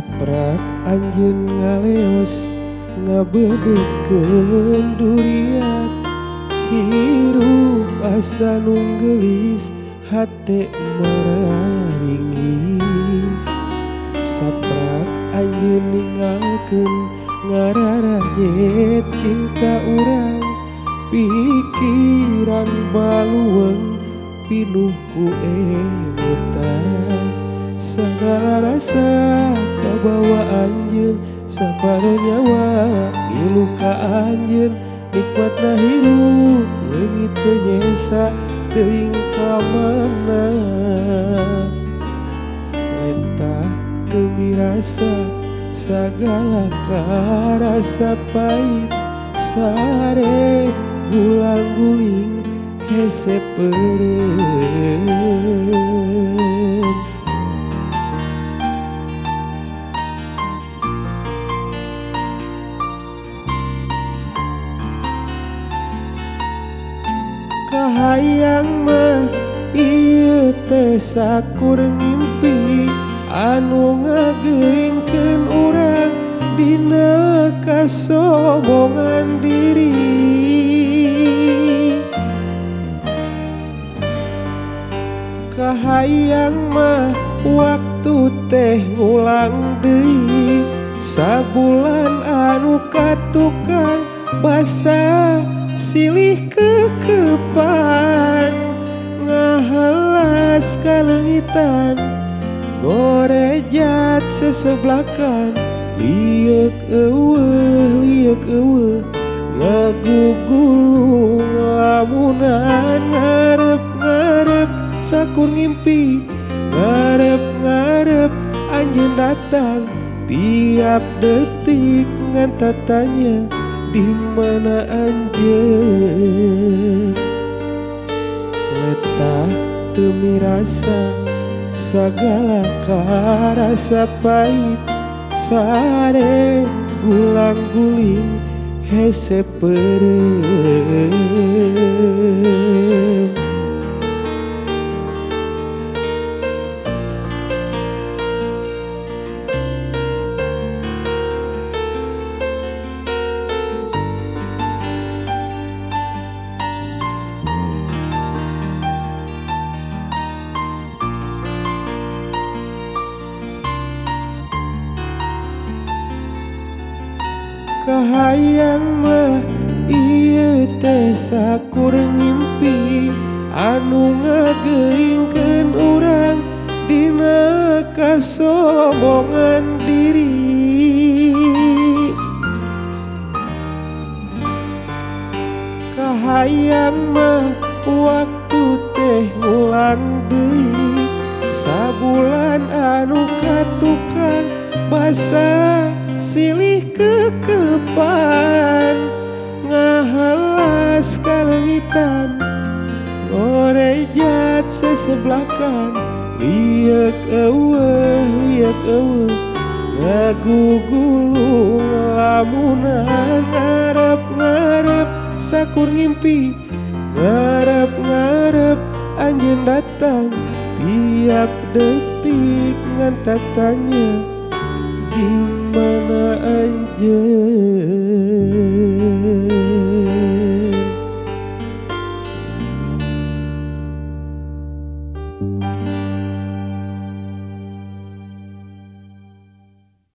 Saprak anjeun ngaleos ngabeudetkeun duriat, hirup asa nunggelis hate mararingis. Saprak anjeun ninggalkeun ngararajet cinta urang, pikiran baluweung pinuh ku emutan. Sagala rasa kabawa anjeun, saparo nyawa ngilu ka anjeun. Nikmatna hirup leungit teu nyesa teuing ka mana. Lentah teu mirasa sagala karasa pait, sare gulang guling hese peureum. Kahayang mah ieu teh sakur ngimpi anu ngageuingkeun urang dina kasombongan diri. Kahayang mah waktu teh ngulang deui, sabulan anu katukang basa silih kekepan, ngahelas kalengitan gorejat seseblakan. Lieuk eueuh lieuk eueuh ngagugulung lamunan, ngarep-ngarep sakur ngimpi, ngarep-ngarep anjeun datang. Tiap detik ngan tatanya di mana anjeun. Letah teu mirasa sagala karasa pait, sare gulang guling hese peureum. Kahayang mah ieu teh sakur ngimpi anu ngageuingkeun urang dina kasombongan diri. Kahayang mah waktu teh ngulang deui, sabulan anu katukang basa silih kekepan, ngahelas kalengitan ngorejat seseblakan. Lieuk eueuh lieuk eueuh ngagugulung lamunan, ngarep-ngarep sakur ngimpi, ngarep-ngarep anjeun datang. Tiap detik ngan tatanya di mana anjeun.